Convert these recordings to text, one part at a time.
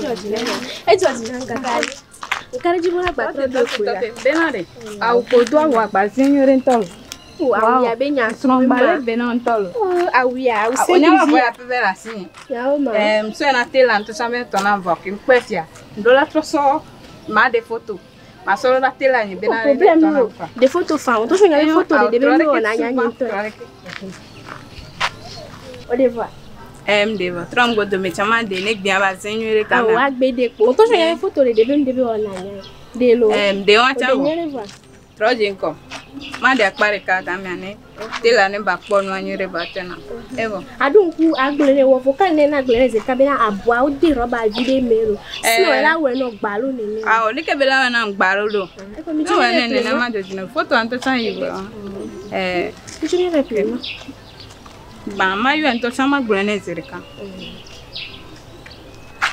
Edzɔ dzi na edzɔ dzi na kaka ɖe. Nka ɖe dzi be agba trɔ do koe la. Bena ɖe. Awu ko do awu agba zi nyuie ɖe ŋutɔ lo. O awu ya be nya Srɔ̃gba le be na ŋutɔ lo. O awu ya awu se Onye bi wa vi. vɔ ya pɛpɛ le asi nye. Yawo ma. Ɛɛ sɔe na tela ŋutɔ tsã be tɔ na vɔ ke ŋkpɛ fia. Ŋɖo la trɔ sɔ ma ɖe foto. Ma sɔ ɖo la tela nye bena ɖe Problème tɔ na o. vɔa. De photo fa o. To nya be photo de de be mi wɔna nya nye ŋutɔ. O de voa. Ɛɛ m ɖe vɔ. Trɔ ŋgo dome tsã ma ɖe ne gbia ba zi nyuie ɖe Awu kame. agbe de kpo. To nya be photo de de be mi de be wɔna nya. De lo. Ɛɛ m ɖe wa O tsã de vɔ. nye ɖe voa. Trɔ dze ŋkɔ. Ma ɖe akpa ɖeka gamea ne tela ne ba kpɔ nua nyuie ɖe ba tse na. Evɔ. Aɖo ŋku agble ne wɔ vocal ne na agble ne zeka bena aboawo de rɔba vi ɖe me lo. Sinɔ Ɛɛ. la wɔ nɔ gbalo nene. Awɔ leke be la wɔ na ŋgba ɖo ɖo. Eko mi Ne tso wɔ ne ne ple nene ma dzɔ dzi na. Foto ŋutɔ tsã yi vɔ. Ɛɛ Mi tso ne ple ma. gbã ma yɔ ŋutɔ tsã ma gblɔe ne zi ɖeka.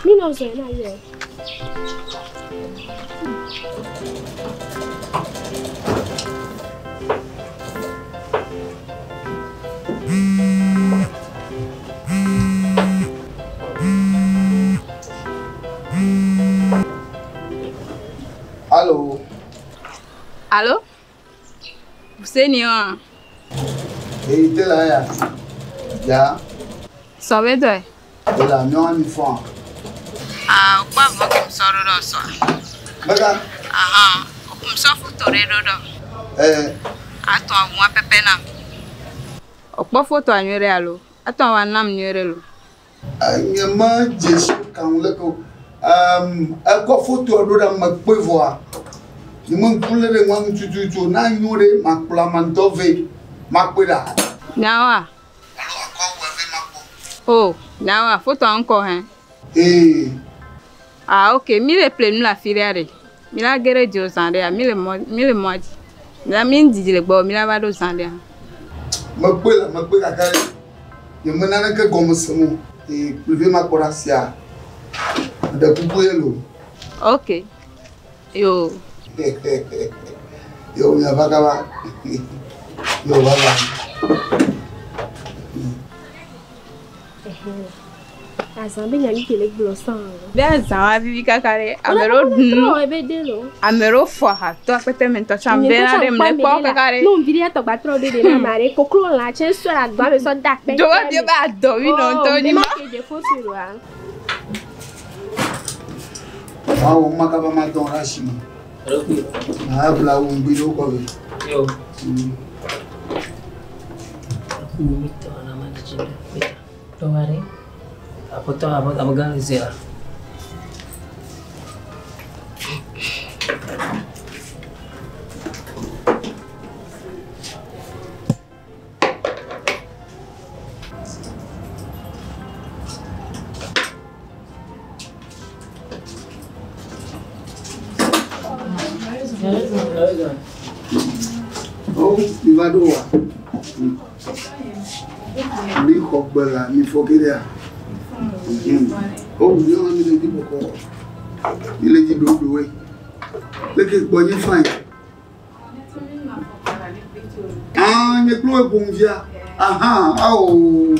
Mi nɔ zɔ na yɔ. Allô? Allo? Seni wa. Eyi tela ya. Ya. Sɔbe dɔe. Ela nyɔnu mi fɔn. Ah, okpa vɔ ke sɔ ɖo ɖɔ sɔa. Mega. Ahan, okum sɔ foto ɖe ɖo ɖɔ. Ɛɛ Atɔ awua pɛpɛ nam. Okpɔ fotoa nyuie ɖe alo? Atɔ awa nam nyuie ɖe lo. nye me dzesi kan le ko. Ekɔ foto ɖo ɖe me kpe vɔa. Nye me ŋku lé ɖe ŋua ŋu tututu na nyo ɖe makplɔ ame ŋutɔ vɛ makpɔe ɖa. Nyawoa? Alo akɔ awua vɛ makpɔ. O, nyawoa fotoa ŋkɔ hɛ. Ee. Ah, ok, mi le ple nu le afi ɖea ɖe. Mi la ge ɖe dzo zã ɖea, mi le mɔ mi le mɔa dzi. Mi la mi didi le gbɔ, mi la va ɖo zã ɖea. Mekpɔe la mekpɔe gake nye me naneke gɔme sem o. Ee kplɔe vɛ makpɔ ɖe asia. Ɖe kuku ye lo. Ok. Yo. Yo miava kaba. Yo bye bye. Azã be nya mi ke le gblɔ sã. Be azã wa vivi kaka ɖe. Ame ɖewo ɖu nu. Trɔ ebe de lo. Ame ɖewo fɔ aha to akpɛtɛ me ŋutɔ tsã bena ɖe mle kpɔ kaka ɖe. Nu vi ɖe tɔgba trɔ ɖe ɖe na ma ɖe koklo lã tse sɔ le agba me sɔ da akpɛ. Dzo va bia be adɔ mi nɔ ŋutɔ nyi ma. ma. Ke de foto loa. Awo makaba ma dɔn ɖe asi me. Abla wo ŋgbi ɖo kɔ vɛ. Yo. Mm. Mita na ma dzidzi ɖe. Mita. Tɔwa ɖe. Aƒetɔ abe amegã le zea. O mi va ɖo wa. Mi xɔ gbe la mi fɔ ke ɖea. O mi hã mi le dzi bɔkɔ. Mi le dzi ɖoɖoe. Leke gbɔ nye fain. Ah nye kple wo ƒom fia. Aha awo.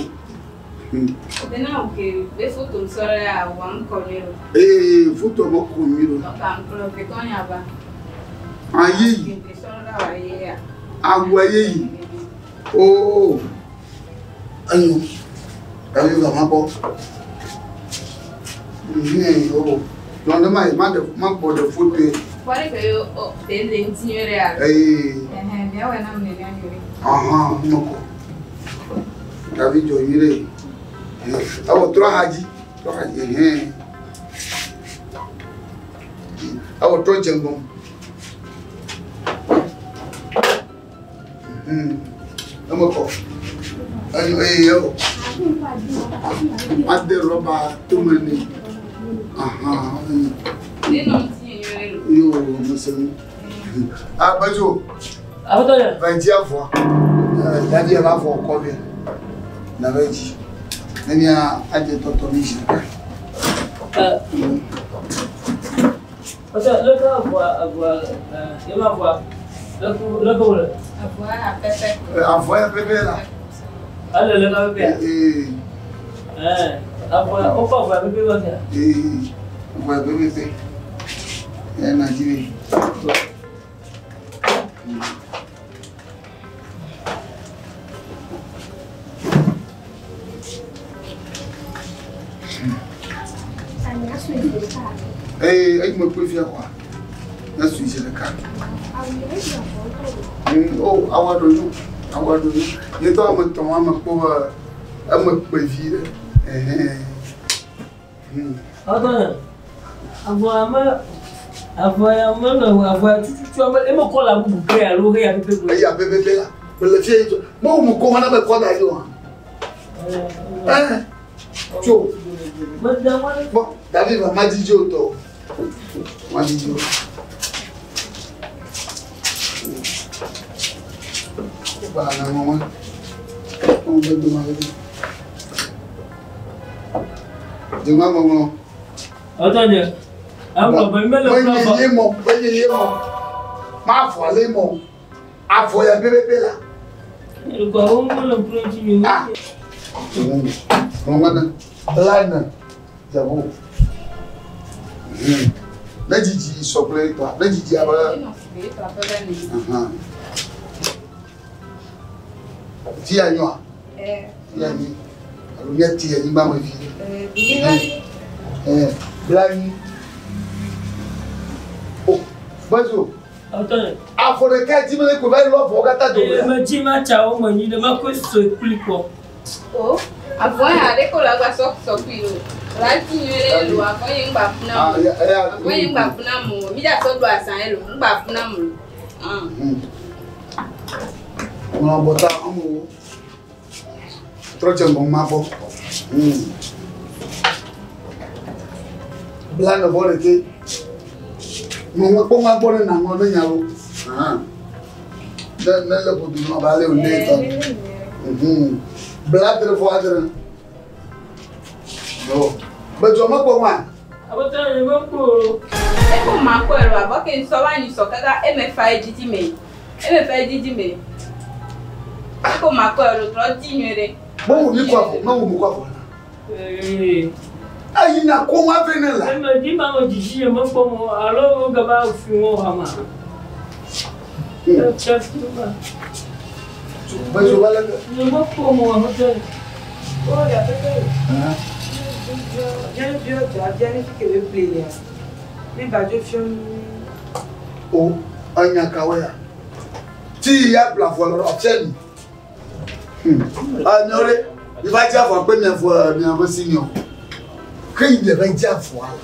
Bena o ke be foto sɔ ɖe awua ŋkɔ nyuie ɖo. Ee foto me kɔ nyuie ɖo. Ɔka ŋkplɔ ke tɔ nya ba. Aye yi. Kente sɔ ɖe awa ye ya. Awu aye yi. Oo. Enyo. Gavi va ma kpɔ. Mhm o. Lɔn ɖe ma yi ma ɖe ma gbɔ ɖe foto ye. Kpɔ ɖe ke yo o te le ŋuti nyuie ɖe alo. Ee. Ɛhɛn miawɔe nam nene nyuie ɖe. Ahan me kɔ. Gavi dzɔ nyuie ɖe. Awɔ trɔ ha dzi. Trɔ ha dzi. Ɛhɛn. Awɔ trɔ dze ŋgɔ. Eme kɔ. Enyo eye ewɔ. Ade rɔba tome nɛ. Ahan. Enyo. Ne nɔ ŋuti nyuie ɖe lo. Yo mese nu. Ah Bajo. Aƒetɔ yɛ. Va dzi avɔa. Dadi va avɔ kɔ vɛ. Na va dzi. Ne mía adze tɔtɔ mi zi ɖeka. Aƒetɔ leke avɔa avɔa ɛ yema avɔa leke leke wòle. Avɔa ya pɛpɛ. Avɔ ya pɛpɛ la. Ale leke pɛpɛ ya. Ee. Ɛɛ avɔa wokɔ avɔa pɛpɛ va fia. Ee. Avɔ ya pɛpɛpɛ. Ya na dzi be. Amea sue zi ɖeka. Eye eyi me kpɔe fia kɔa, ne sue zi ɖeka. Awu ya esi avɔ ŋutɔ o. O, awa ɖo nyo, awa ɖo nyo. Nye tɔ ame tɔn ame kpɔ be eme kpe vi ɖe. Ɛhɛn. Aƒetɔ nye, avɔ me, avɔ ya mele avɔ ya tututu ame eme kɔla bubu ke alo he ya pɛpɛpɛ. Eya pɛpɛpɛ la, mele fia yi tso. Mewu mu kɔ hã na be kɔ da ɖi oa. Ɛhɛn. Tso. Meda ŋua ɖe. Bɔn, David va ma dzidzi o tɔ. Ma dzidzi o. Ba na mama. Ɔn bɛ do ma bɛ do. Jema mɔmɔ. Aƒetɔ nye, egblɔ be mele Menye kple avɔ. ye mɔ, menye ye mɔ. Ma avɔ le mɔ. Avɔ ya pɛpɛpɛ la. Ŋkɔwo mele ŋku ɖe ŋuti nyuie. Ah. Ŋlɔmana. Line. Jabo. Ne dzidzi sɔ kple etɔa. Ne dzidzi abe. Ahan. Fia nyoa. Fia nyi. Alo míati anyigba me vi. Ɛɛ blanyi. O Bezo. Aƒetɔ nye. Afɔ ɖeka dzi mele ko va yi lɔ avɔwo katã dome. Eye medzi matsa wo me nyuie ɖe makɔe sue kpli kpɔ. O, avɔ ya ɖe ko la gba sɔ sɔ kui lo. La ti nyuie ɖe lo avɔ ye ŋgba fu na Ah, mo. ya, ya. Avɔ ye ŋgba fu na mo. Mi dza sɔ do azã ye lo ŋgba fu na mo. Ah. Ŋlɔ abɔta amewo. Trɔ dze ŋgɔ ma bɔ. Bla ne vɔ ɖeke. Ŋlɔ kpɔ ma gbɔ ne na ŋlɔ ne nya lo. Ahan. Ne ne le godo nɔ ba le o ne tɔ. Bla adre vɔ adre. Yo. Bedzɔ me kpɔ ma. Aƒetɔ nye mekpɔ o. Eko ma kɔe lo avɔ ke ŋsɔ va nyi sɔ kaka eme fa ye dzidzi me. Eme fa ye dzidzi me. Eko ma kɔe lo trɔ di nyuie ɖe. Mo wu mi kɔ avɔ, mo wu mi kɔ avɔ la. Ee. Eyi na ko ma ve ne la. Eme dzi ma me dzidzi nye mekpɔ mo alo wogava fi wo hama. Etsɔ fi ma. Bedzo va le ke. Nye mekpɔ mo aƒetɔ nye. Ahan. O enya kawo ya. Tí ya bla avɔ le ɔfia mi. Amiawo ɖe, mi va dze avɔ kpe mia vɔ miaƒe senior. Ke yi mi va dze avɔa la.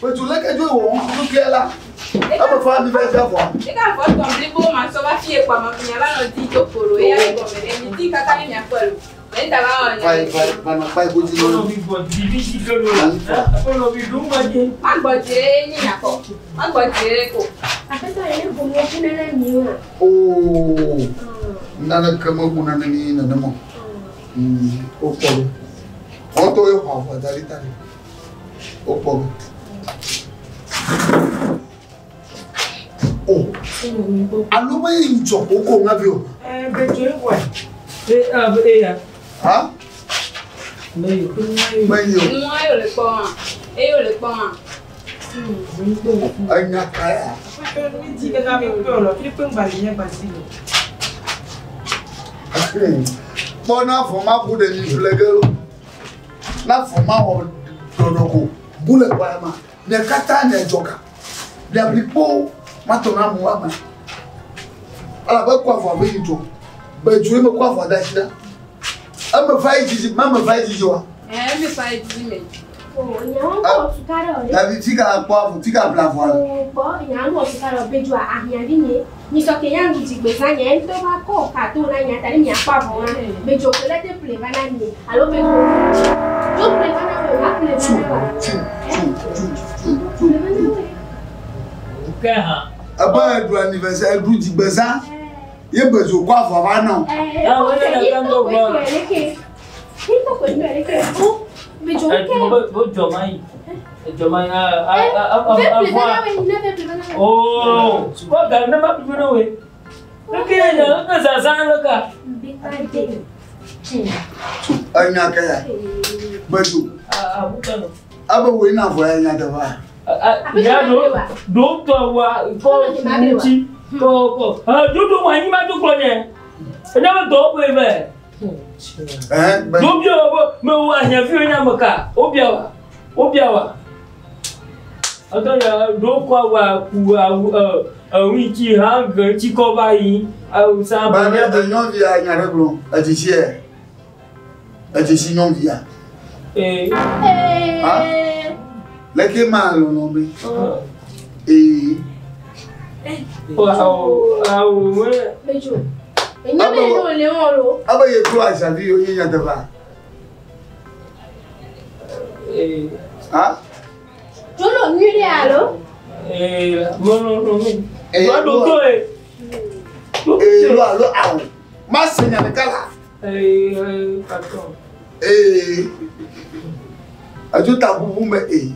Bedzo leke dzo wɔ ŋu la. Eme fa mi va dze avɔa. Eka avɔ tɔn blibo ma sɔ va fie kpɔ ma mia va nɔ di do kpolo eya le gɔme ɖe mi di kaka ne mia kpɔe lo. Ne ŋda va wɔ Vai nya. vai va nɔ kpa yi godzi Aƒenɔ nɔ. mi gbɔ dzi vi si ke lo. Aƒenɔ mi ɖu ma dzi. Ma gbɔ dzi ɖe nye nya kɔ. Ma gbɔ dzi ɖe ko. Aƒetɔ ye ne ƒomewo ƒuna na mi oa. Oo. Naneke mebu nane mi nenema o. Wokpɔ be. Wɔn tɔwo ye xɔ avɔ da ɖi ta ɖi. Wokpɔ be. O. Alo be yi ŋutsɔ koko ŋa vi o. Ee abe eya. Ha? Me yi kple nua yi. Me yi o. Nua yio le kpɔ hã. Eyo le kpɔ hã. Enya ka ya? Kpɔ na avɔ ma bu ɖe mi ƒle ge lo. Na avɔ ma wɔ ɖɔɖɔ ko. Bu le kɔ ya ma. Mia katã mia dzɔ ga. Mia bli kpo ma tɔ na mu ama. Elabe kɔ avɔ be yi dzo. Be dzo ye me kɔ avɔ da asi ɖa. Eme va yi dzidzi, ma me va yi dzidzi oa. Ɛɛ eme fa ye dzidzi me. O nyawo kɔ tukaɖa o ɖe. David fi ka kpɔ avɔ, fi ka ƒle avɔa le. O kpɔ nyawo kɔ tukaɖa o bedzoa ahiãvi nye. Nyisɔ ke nya nu dzigbezã nye ŋutɔ va kɔ kato na nya ta ɖe miakpɔ avɔ wa. Bedzo ke le te ƒle va na mi alo bedzo. Dzo ƒle va na wo, va ƒle va Tsu, na wa. tsu, tsu, tsu, tsu, tsu. Ƒle va na wo. Ke hã. Ebe eɖu anniversaire, eɖu dzigbezã. Ye bedzo kɔ avɔ va na wo. Ɛɛ ekɔ ke ŋutɔ koe kɔe ɖeke. Ŋutɔ koe kɔe ɖeke. O bedzo ke. Bo dzɔ ma yi. Dzɔ ma yi. Ve ƒle va Avɔa. na wo, ne ve ƒle va na wo. Oo. Kɔ ga ne ma ƒle na woe. Leke ye nya leke zazã leka. Be ka de. Enya ke ya. Bedzo. Aƒetɔ nɔ. Ebe woe na avɔ ya nya teƒea. Ya ɖo ɖo tɔ wa kɔ ŋuti kɔ kɔ. Dodo wa anyi ma do kplɔ nye. Enya be dɔ ƒe vɛ. Ɛhɛn, Do bia wa be me wo ahiãviwo nye ame ka? Wo bia wa. Wo bia wa. Etɔ ya ɖo kɔ wa ku awu ɛ eŋu tsi hã ge tsi kɔ va yi. Awu sa Ba ne nyɔnuvia nya ɖe gblɔ edzesi yɛ edzesi nyɔnuvia Ee. Ee. leke ma lɔlɔ be ee Awu awu me. Bedzo. Enya be ne wòle wɔn lo. abe ye klo azavi yo nye nyateƒea Ee. ha Dzolo nyui ɖe alo? Ee melɔlɔ mi. Ee, Wa ɖo to ye. ee lo alo awu ma se nya ɖeka la Ee patron. ee edzo ta ʋuʋu me ee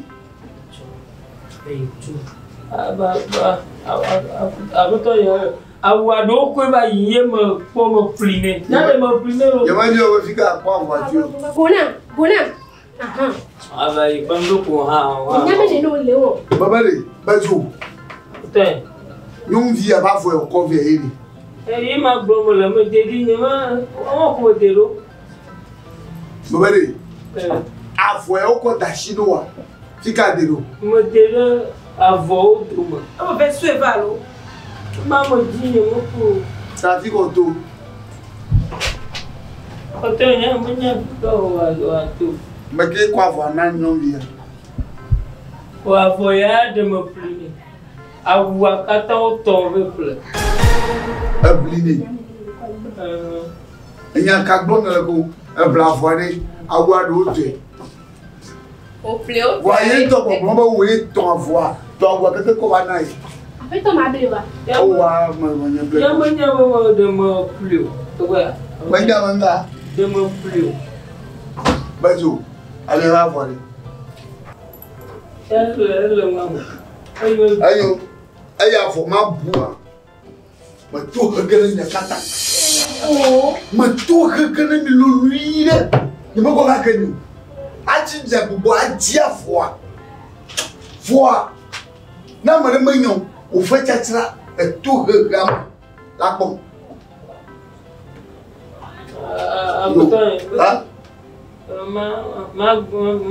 Aƒetɔ ya awu aɖewo koe va yi ye me kpɔ me ƒli nɛ. Nya ɖe me ƒli nɛ o. nye me nya be fi ka akpɔ avɔa dzi o Gona, gona. Ahan. Ava yi kpem ɖo ko hã o. Enya be ne wòle wɔn. bebe le bedzo Tɛ. nyɔnuvia ba avɔ yɔ kɔ vɛ ye li Eyi ma gblɔ me le me de ɖi nye ma wɔn ko de ɖo. bebe le Ɛ avɔ yɔ kɔ da asi ɖo wa fi ka de ɖo me de ɖe avɔwo dome. Ame ve sue va alo? Ma me dzi nye me ko. ta fi kɔ to Aƒetɔ nye me nya fi ka wò wa to. me ke kɔ avɔa na nyɔnuvia Wò avɔ ya ɖe me ƒli nɛ. Awua katã wotɔ ve ƒle. ebli nɛ. Ɛɛ. Enya ka gblɔm nele ko ebla avɔ ɖe awua ɖewo tɔe. Wòƒle wo Vɔa ye ŋutɔ gbɔgblɔm be wòe tɔ avɔa tɔ awua keke kɔ va na ye. Aƒetɔ ma ble wa. Ewa me me nye ble. Ya me nya be me ɖe me ƒli o. Teƒea. Menya me ŋga Ɖe me ƒli o. bedzo ale va avɔ ɖe. Ele ele ma me. Eyi me Eyo eya avɔ ma bua. Me to hege ɖe nye katã. Oo. Me to hege ɖe mi lolui ɖe. Nye me kɔ kake mi o. Atsi dze gbugbɔ adzi avɔa. Vɔa ne ame ɖe menya o, wòfe tsatsra eto hegea me la kpɔm. Aƒetɔ ye. Ha? Ma ma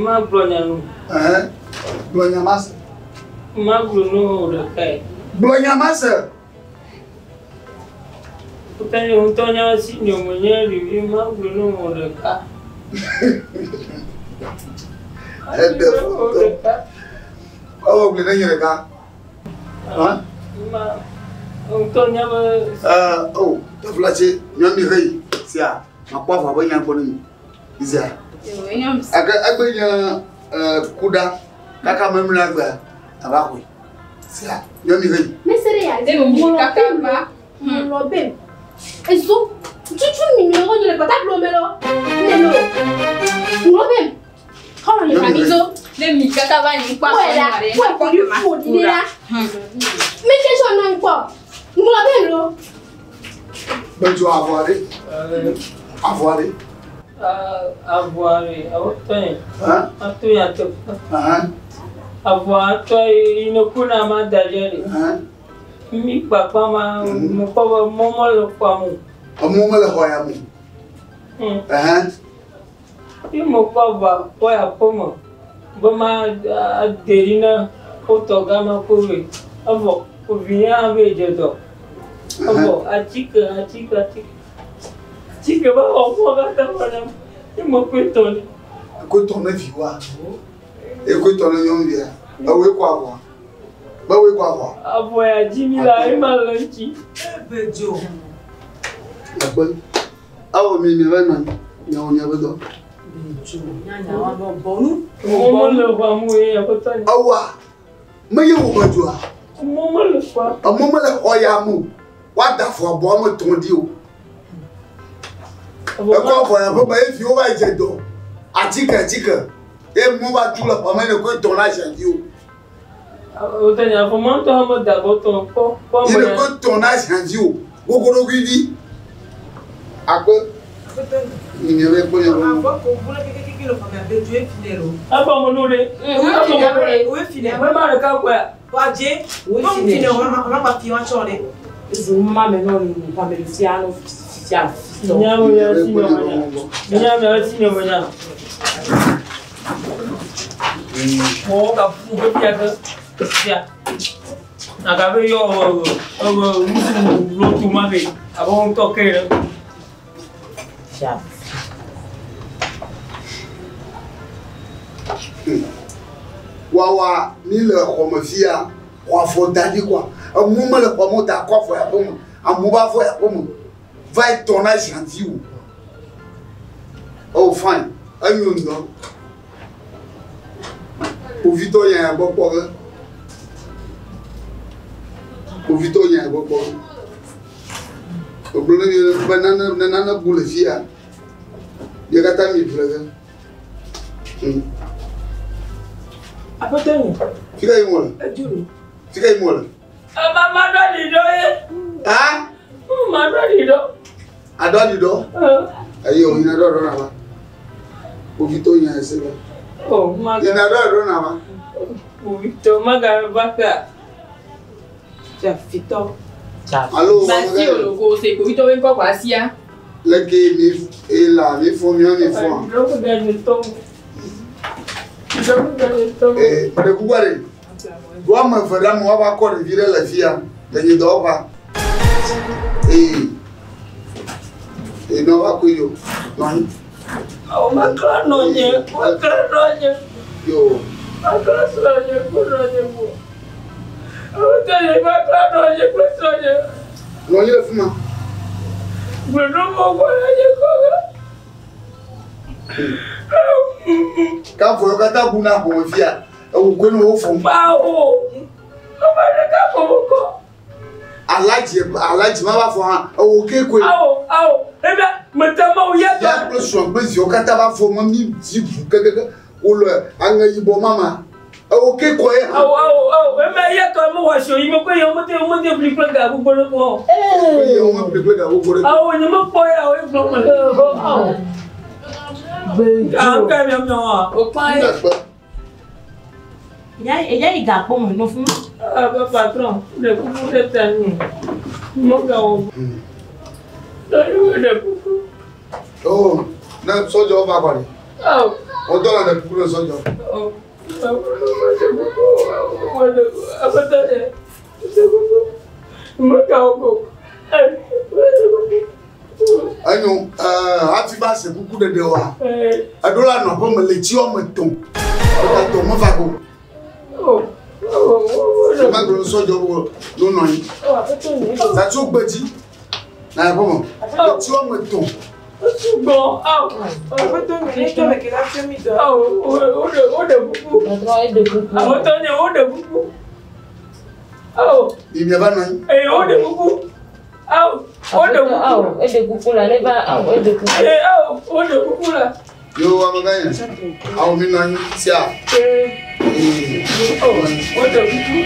ma gblɔ nya nu. Ɛhɛn. Gblɔ nya ma se. Ma gblɔ nu o ɖekae. Gblɔ nya ma se. Aƒetɔ ye ŋutɔ nya si nye me nye ɖevi ma gblɔ nu o ɖeka. Eɖe foto. Ewɔ gblɔ ne nye ɖeka. Ha? Ma ŋutɔ nya be Ɛɛ o taflatse nyɔnu heyi sia makpɔ avɔ be nya gbɔ ne mi. Zia. Ake egbe nye kuɖa kaka memlɛ agbea ava xɔe. Sia nyɔnu heyi. Ne se ɖe ya dzi ŋlɔ Kaka be va. ŋlɔ be ezo tutu mi mi ŋlɔ le pɔtablo me lɔ ne no ŋlɔ be xɔlɔ le kami zo Ne mi kaka va nyi kpɔ kpɔe la kpɔe ko ɖi ƒo ɖi ɖe la mi tse sɔ nɔ ŋkpɔ ŋlɔ be lo Bedzo avɔ ɖe. Avɔ ɖe. avɔa ɖe aƒetɔ ye. Hã? Ato ya teƒe. Ɛhɛn. Avɔa tɔ yi ne ku na ma da ɖe ɖe. Ɛhɛn. Mi kpakpa ma me kpɔ be mɔ mele xɔa me o. Emɔ mele xɔ ya me. Ɛhɛn. Ye me kpɔ avɔa kpɔ ya aƒe me be ma ade ɖi na wotɔ gama ko be evɔ vinye hã be dze dɔ. Evɔ atike atike atike atike be xɔ mɔ katã xɔ nam. Ye me kɔe tɔ nɛ. Ekoe tɔ ne viwoa. Ekoe tɔ ne nyɔnuvia. Ewoe kɔ avɔa. Be woe kɔ avɔa. Avɔ ya dzi mi la ye ma le ŋuti. Bedzo. Akpe. Ewɔ mi mi va nɔ anyi. Miawɔ miaƒe dɔ. Bedzo. Nyanya wa bɔ bɔnu. Mɔ mele xɔa me o ye aƒetɔ nye. Ewoa. Menye wò bedzoa. Mɔ mele xɔa. Emɔ mele xɔ ya me o. Woada avɔ abɔ ame etɔ̃ ɖi o. Ekɔ avɔ ya ƒe me ye viwo va yi dze dɔ. Atike atike. Ye mɔ va tu le xɔ me ne koe tɔ na ziaviwo. Aƒetɔ nye avɔ ma ŋutɔ hã meda avɔ tɔ kpɔ kpɔ Ye me ne ya. koe tɔ na ziaviwo. Gogoɖokui vi. Akpe. Aƒetɔ nye. Mi be kpɔ nya Avɔ ko bu le kekeke le xɔme abe dzo efi ne lo. Efɔ mo nu ɖe. Efɔ mo nu ɖe. Wo efi ne. Me ma ɖeka koa. Wa dze. No fi ne wa ma gba fi wa tsɔ ɖe. Ezu ma me nɔ nu xɔme le fia no fia fitɔ. Nya mo ya si nyɔ mo nya. Nya mo ya si nyɔ mo nya. Mo ka fu ke fia ke fia. Aga be yɔ nusu lotu ma be abe wo ŋutɔ ke ɖe. Fia. Wawa mi le xɔme fia xɔ afɔ da ɖi koa emu mele xɔme o ta kɔ afɔ ya ƒe me amewo va afɔ ya ƒe me va yi tɔ na gentil o. Oh fine enyo ŋdɔ. Kpovitɔ nya ya gbɔ kpɔ ge. Kpovitɔ nya ya gbɔ kpɔ ge. Egblɔ ne mi be nane ne nane bu le fia mia katã mi ʋle ge. Aƒetɔ nye. Fika yi mo le? Edzo lo. Fika yi mo le? Ema ma ɖɔ ɖi ɖɔ ye. Ha? Ma ɖɔ ɖi ɖɔ. Aɖɔ ɖi ɖɔ? Eye o yina ɖɔ ɖɔ na va. Kpovitɔ nya ese va. O ma Yina ɖɔ ɖɔ na va. Kpovitɔ ma ga va kea. Fia fitɔ. Alo. Masi ologo se kpovitɔ be ŋkɔ kɔ asia. Leke mi ela mi fɔ mi mi fɔ. Ɖɔ ga nye tɔ. Ɖɔ ga nye tɔ. Ee ɖe kuku ɖe. Do ame eve ɖe ame woava kɔ ɖevi ɖe le fia le nye dɔwɔƒea. Ee ee ne woava kɔe yo nɔ anyi. Awo ma kla nɔ nye, ma kla nɔ nye. Yo. Ma kla srɔ̃ nye kple nɔ nye mo. Aƒetɔ nye ma kla nɔ nye kple srɔ̃ nye. Nɔ anyi le fi ma. Gblɔ mo kɔ le nye kɔ ge. Kafo yiwo katã bu na ƒome fia ewu koe ne wo fɔm. Bawo. Ame ɖeka fɔ mo kɔ. Aladzi aladzi ma va fɔ hã ewo ke koe. Awo awo ebe mete mawu ya Ya kple srɔ̃ kple viwo katã va fɔ me mi dzi ʋu kekeke wole aŋe yibɔ mama ewo ke koe hã. Awo awo awo eme ya tɔ me wɔ asi yi me ko ye wo mete wo mete fli kple ga gbogbo ɖe kpɔ. Eye wo me fli kple ga gbogbo ɖe. Awo nye me kpɔ ya wo gblɔ me. Awo. Awo ka mi mi wa. O kpɔn ye. Eya yi gakpɔ me nɔ fún. Aba patron ɖe kuku ɖe ta nye. Mo ga wo. Lɔri wo ɖe kuku. Oh ne sɔdzɔ va kɔ ɖe. Awo. Wotɔ la ɖe kuku ɖe sɔdzɔ. Awo. Wo ɖe kuku. Wo ɖe aƒetɔ ɖe. Ɖe kuku. Mo ga wo ko. Wo ɖe kuku. Enyo hafi va se kuku ɖeɖe wa. Eɖo la nɔ aƒeme le tsi woame etɔ̃. Egatɔ me va go. Magblɔ sɔdzɔ wo no nɔ anyi. Zatso gbedzi na aƒeme. Le tsi woame etɔ̃. Sugbɔ awo. Aƒetɔ nye ne tɔ le ke la fia mi dɔ. Awo wo ɖe wo ɖe kuku. Aƒetɔ nye wo ɖe kuku. Awo. Yi mia va nɔ anyi. Eye wo ɖe kuku. Awo wo ɖe kuku. Awo eɖe kuku la ne va awo eɖe kuku. Ee awo wo ɖe kuku la. Yo amegã nye. Awo mi nɔ anyi sia. Ee. Wo ɖe kuku.